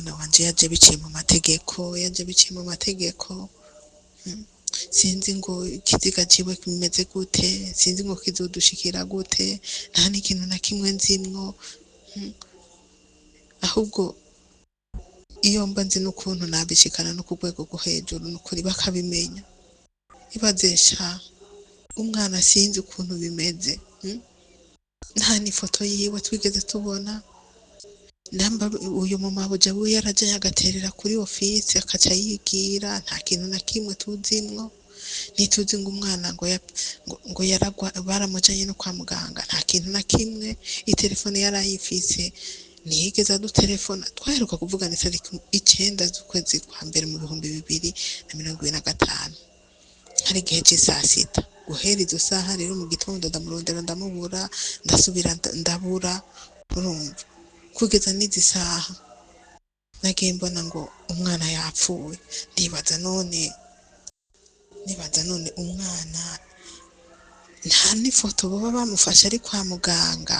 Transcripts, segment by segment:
Umwana wanje yaje biciye mu mategeko, yaje biciye mu mategeko. Sinzi ngo ikiziga ciwe kimeze gute, sinzi ngo kizodushikira gute, nta n'ikintu na kimwe nzimwo. Ahubwo iyo mba nzi n'ukuntu nabishikana no ku rwego rwo hejuru, nukuri bakabimenya. Ibaze sha, umwana sinzi ukuntu bimeze. Nta n'ifoto yiwe twigeze tubona. Namba uyu mumabuja wiwe yarajanye agaterera kuri ofisi akaca yigira, nta kintu na kimwe tuzimwo. Ntituzi ngo umwana ngo ngo yaragwa, baramujanye no kwa muganga, nta kintu na kimwe. Itelefone yarayifise, ntiyigeze adutelefona. Twaheruka kuvugana itariki 9 z'ukwezi kwa mbere mu 2025, hari igihe c'isasita. Guhera izo saha rero mu gitondo ndamurondera ndamubura, ndasubira ndabura, urumva kugeza n'izi saha nagiye mbona ngo umwana yapfuye. Ndibaza none, nibaza none umwana nta n'ifoto baba bamufashe ari kwa muganga,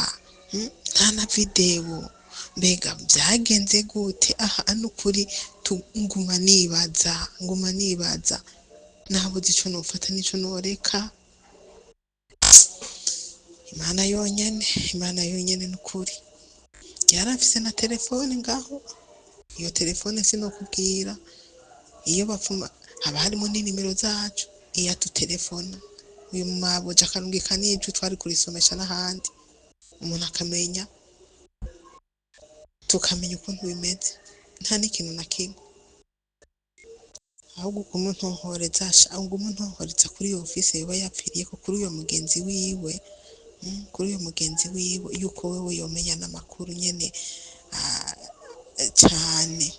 nta na videwo, mbega byagenze gute? Aha nukuri nguma nibaza, nguma nibaza, nabuze ico nofata n'ico noreka. Imana yonyene, Imana yonyene nukuri. Yarafise na telefone ngaho, iyo telefone sinokubwira, iyo bapfuma haba harimo n'inimero zacu, iyo atutelefona uyu mabuja akarungika n'ijwi twari kurisomesha n'ahandi, umuntu akamenya, tukamenya ukuntu bimeze. Nta n'ikintu na kimwe. Ahubwo ugume untohoreza sha, ugume untohoreza kuri iyo ofisi yoba yapfiriyeko, kuri uyo mugenzi wiwe, kuri uyo mugenzi wiwe, yuko wewe yomenya n'amakuru nyene cane.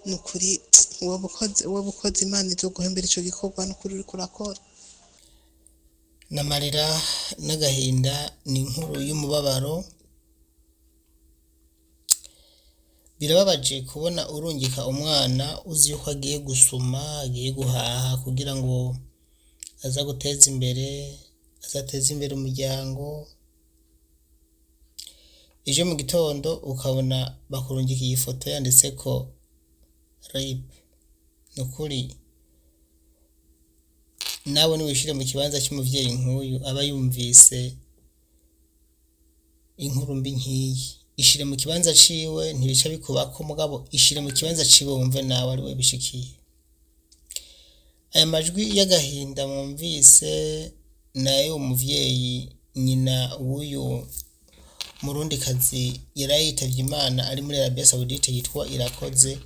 Nukuri woba ukoze, Imana izoguhembera ico gikorwa nukuri uriko urakora. N'amarira n'agahinda, ni inkuru y'umubabaro. Birababaje kubona urungika umwana uzi yuko agiye gusuma, agiye guhaha kugira ngo aza guteza imbere, azateze imbere umuryango. Ejo mu gitondo ukabona bakurungikiye ifoto yanditseko RIP. Nukuri nawe niwishire mu kibanza c'umuvyeyi nk'uyu aba yumvise inkuru mbi nkiyi, ishire mu kibanza ciwe, ntibica bikubako, mugabo ishire mu kibanza ciwe wumve nawe ari we bishikiye. Aya majwi y'agahinda mwumvise nayo umuvyeyi nyina w'uyu murundikazi yaraye yitavye Imana ari muri Arabia Saudite yitwa Irakoze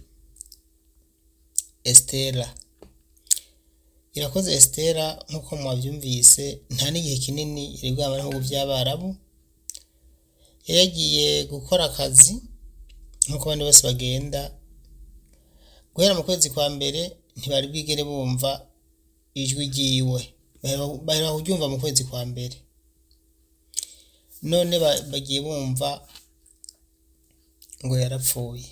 Estera. Irakoze Estera, nk'uko mwavyumvise, nta n'igihe kinini yari bwamare mu bihugu vy'Abarabu. Yari yagiye gukora akazi nk'uko abandi bose bagenda. Guhera mu kwezi kwa mbere ntibari bwigere bumva ijwi ryiwe, baheruka kuryumva mu kwezi kwa mbere. None bagiye bumva ngo yarapfuye.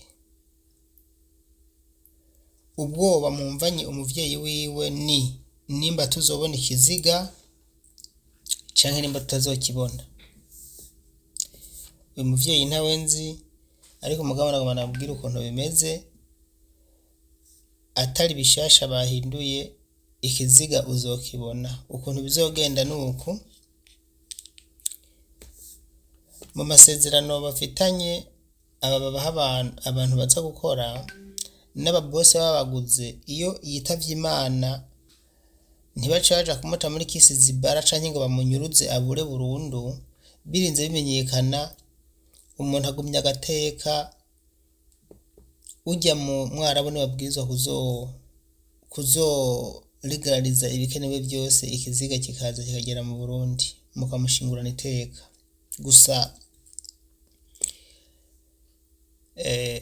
Ubwoba mwumvanye umuvyeyi wiwe ni nimba tuzobona ikiziga canke nimba tutazokibona. Uyu muvyeyi ntawe nzi, ariko mugabo nagomba nababwire ukuntu bimeze. Atari bishasha bahinduye, ikiziga uzokibona. Ukuntu bizogenda nuku: mu masezerano bafitanye aba babaha abantu baza gukora n'ababosi babaguze, iyo yitavye Imana ntibace baja kumuta muri kisizibara canke ngo bamunyuruze abure burundu. Birinze bimenyekana, umuntu agumya agateka. Urya mu mwarabu niwe abwirizwa kuzoregarariza ibikenewe vyose, ikiziga kikaza kikagera mu Burundi, mukamushingurana iteka. Gusa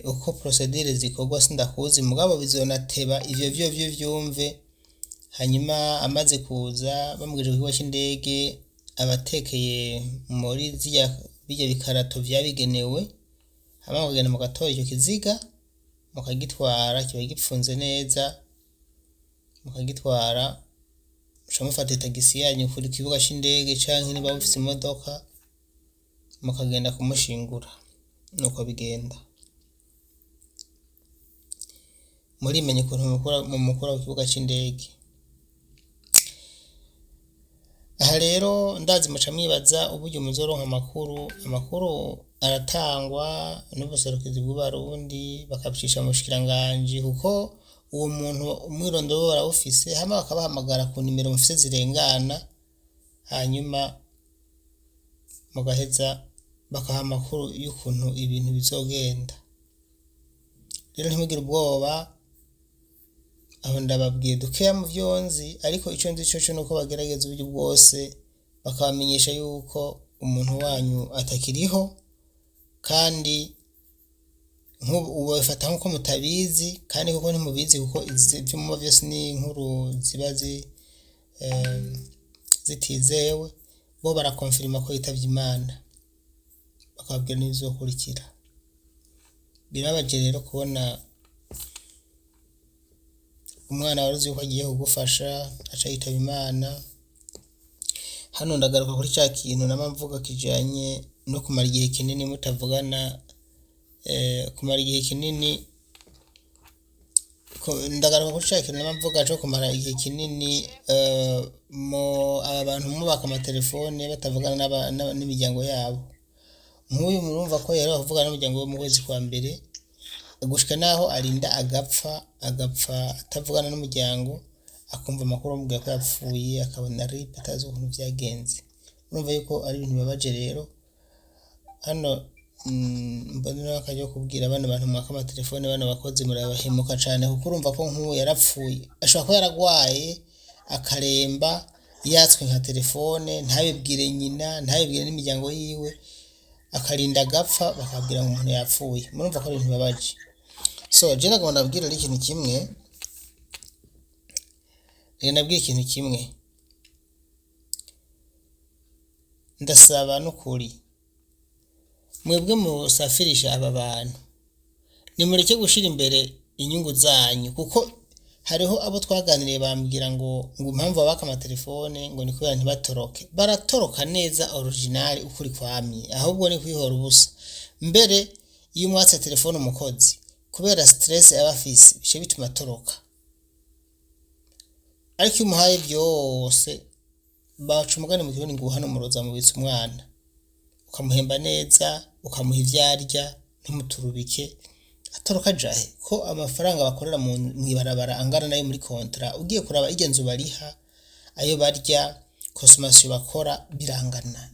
uko procedure zikorwa sindakuzi, mugabo bizonateba ivyo vyovyo vyumve. Hanyuma amaze kuza bamubwije ku kibuga c'indege, abatekeye muri zirya birya bikarato vyabigenewe, hama mukagenda mugatora ico kiziga mukagitwara, kiba gipfunze neza, mukagitwara, muca mufata itagisi yanyu kuri kibuga c'indege canke niba mufise imodoka mukagenda kumushingura. Nuko bigenda. Murimenye ukuntu mumukura ku kibuga c'indege. Aha rero ndazi muca mwibaza uburyo muzoronka amakuru. Amakuru aratangwa n'ubuserukizi bw'Abarundi, bakabicisha mu bushikiranganji, kuko uwo muntu umwirondoro we barawufise, hama bakabahamagara ku nimero mufise zirengana, hanyuma mugaheza bakaha amakuru y'ukuntu ibintu bizogenda. Rero ntimugire ubwoba, aho ndababwiye dukeya mu vyo nzi, ariko ico nzi coco nuko bagerageza uburyo bwose bakabamenyesha yuko umuntu wanyu atakiriho, kandi nk'ubu ubafata nk'uko mutabizi, kandi koko ntimubizi, kuko ivyo muba vyose ni inkuru ziba zitizewe. Bo barakonfirima ko yitavye Imana, bakababwira n'ibizokurikira. Birababaje rero kubona umwana wari uzi yuko agiye kugufasha aca yitaba Imana. Hano ndagaruka kuri ca kintu nama mvuga kijanye no kumara igihe kinini mutavugana, kumara igihe kinini ndagaruka kuri ca kintu nama mvuga co kumara igihe kinini, mu aba bantu mubaka amatelefone batavugana n'imiryango yabo. Nk'uyu murumva ko yaheruka kuvugana n'umuryango we mu kwezi kwa mbere, gushika naho arinda agapfa, agapfa atavugana n'umuryango, akumva amakuru amubwira ko yapfuye, akabona rip atazi ukuntu vyagenze. Urumva yuko ari ibintu bibabaje. Rero hano mbona akaryo kubwira bano bantu mwaka amatelefone, bano bakozi murabahemuka cane, kuko urumva ko nk'uwo yarapfuye, ashobora kuba yaragwaye akaremba, yatswe nka telefone, ntabibwire nyina, ntabibwire n'imiryango yiwe, akarinda agapfa bakabwira ngo umuntu yapfuye. Murumva ko ari ibintu bibabaje. So je nagomba ndabwira rero ikintu kimwe, reka ndabwire ikintu kimwe. Ndasaba n'ukuri mwebwe musafirisha aba bantu, nimureke gushira imbere inyungu zanyu, kuko hariho abo twaganiriye bambwira ngo impamvu babaka amatelefone ngo ni kubera ntibatoroke. Baratoroka neza original ukuri kwamye, ahubwo ni kwihora ubusa. Mbere iyo umwatse telefone umukozi, kubera stress aba afise, bice bituma atoroka. Ariko iyo umuhaye byose, baca umugani mu kirundi ngo hano muroza mubitse umwana, ukamuhemba neza, ukamuha ivyo arya, ntumuturubike, atoroka ajahe? Ko amafaranga bakorera mw'ibarabara angana nayo muri kontra, ugiye kuraba irya nzu bariha, ayo barya, consommation bakora birangana,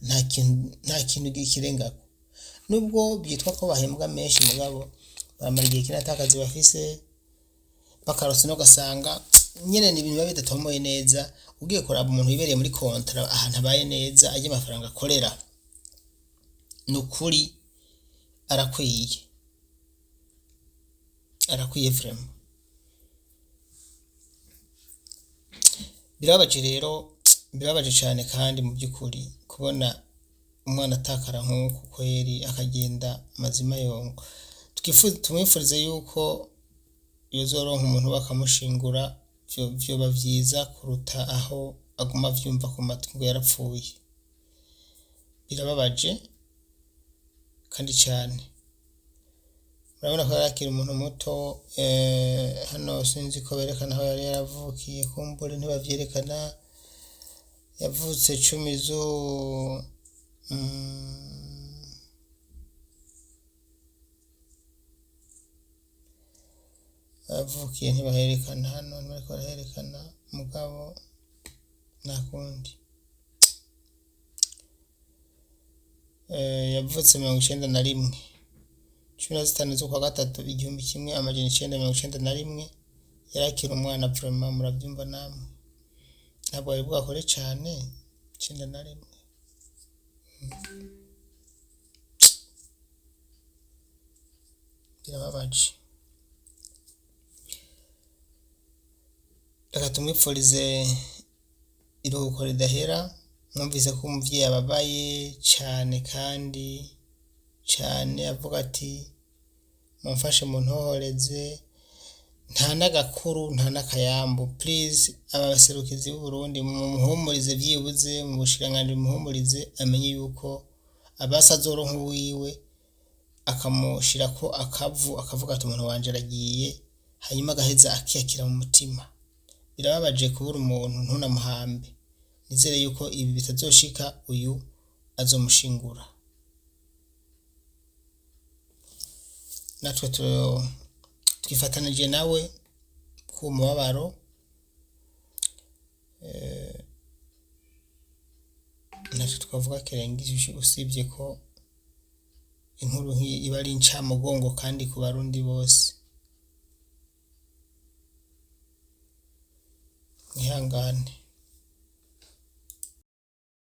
nta kintu kirengako. Nubwo byitwa ko bahembwa menshi, mugabo baramara igihe kinini ata kazi bafise, bakarose no ugasanga nyene ni ibintu biba bidatomoye neza. Ugiye kuraba umuntu wibereye muri kontra ahantu abaye neza, arya amafaranga akorera, ni ukuri arakwiye, arakwiye vraiment. Birababaje rero, birababaje cane, kandi mu by'ukuri kubona umwana atakara nk'uku kweri, akagenda mazima yongo. Tumwifurize yuko yozoronka umuntu bakamushingura, vyoba vyiza kuruta aho aguma avyumva ku matwi ngo yarapfuye. Birababaje kandi cane. Murabona ko yari akiri umuntu muto. Hano sinzi ko berekana aho yari yaravukiye, kumbure ntibavyerekana. Yavutse cumi zu yavukiye ntibaherekana hano, ntibariko baraherekana, mugabo nta kundi. Yavutse 91, 15 z'ukwa gatatu 1991. Yari akiri umwana vraiment, muravyumva namwe, ntabwo bari bwakore cane, 91. Birababaje. Reka tumwipfurize iruhuko ridahera. Mwumvise ko umuvyeyi ababaye cane kandi cane, avuga ati mumfashe muntohoreze, nta n'agakuru nta n'akayambu. Please aba baserukizi b'u Burundi mumuhumurize, vyibuze mu bushikiranganji mumuhumurize, amenye yuko abasi azoronka uwiwe, akamushirako akavu, akavuga ati umuntu wanje aragiye. Hanyuma agaheza akiyakira mu mutima. Birababaje kubura umuntu ntunamuhambe. Nizere yuko ibi bitazoshika uyu azomushingura. Natwe twifatanije nawe ku mubabaro. Ntacyo twavuga kirengeje usibye ko inkuru nk'iyi iba ari incamugongo kandi ku Barundi bose. Mwihangane.